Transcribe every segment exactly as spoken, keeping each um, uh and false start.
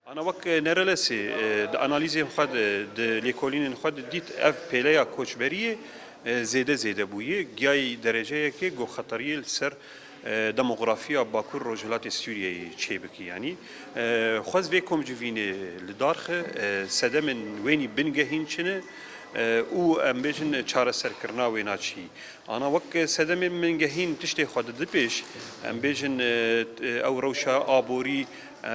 Ana wek Nerelesê, e, di analîzên xwe de, di lêkolînên xwe de dît ev pêleya koçberiyê, e, zêde zêde bûye, giyayî dereceyekê ku xeteriyê li ser, e, demografiya Bakur Rojhilatê Sûriyeyê çêbikî. Yanî, e, xwez vê komcivînê li dar xi, e, sedemên wênî bingehîn çi ne, e, û em bêjin çareserkirina wêna çî. Ana wek sedemên bingehîn tiştê xwe didi pêş, em bêjin, e, ew rewşa aborî, e,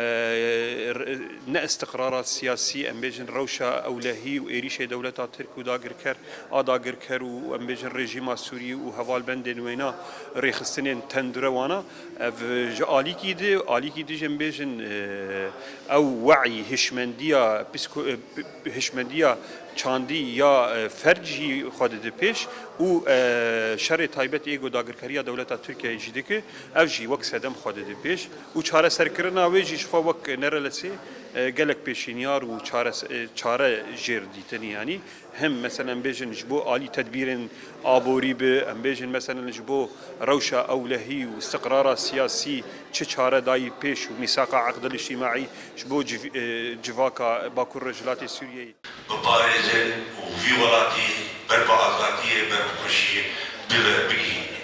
r-, ne istiqrara siyasî, em bêjin rewşa ewlehî û êrîşê dewleta Tirk û dagirker, a dagirker û em bêjin rejîma Sûrî û hevalbendên wêna rêxistinên tendure wana, ev ji alîkî di, alîkî di jî em bêjin, e, ew we'î hişmendiya psîko-, e, p-, p-, hişmendiya çandî ya, e, ferc jî xwe didi pêş û, e, şerê taybet ê ku dagirkeriya dewleta Tirkiyeyê jî dike, ev jî wek sedem xwe didi pêş û çareserkirina wê jî ji xwe wek Nerelesê, e, gelek pêşînyar û çares-, e, çare jêr dîtin, yanî hem, meselen, em bêjin ji bo alî tedbîrên aborî bi, em bêjin, meselen, ji bo rewşa ewlehî û istiqrara siyasî çi çare dayî pêş û mîsaqa eqdil îctîmaî ji bo civ-, e, civaka Bakur Rojhilatê Sûriyeyê. Biparêzin û vî welatî ber bi azadiyê, ber bi xweşiyê bibe, bigihîne.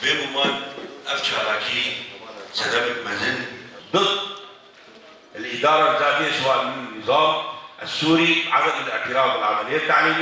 Bêguman ev çalakî sedemek mezin bi الإدارة الذاتية سواء من النظام السوري عدم الاعتراف بالعملية التعليمية.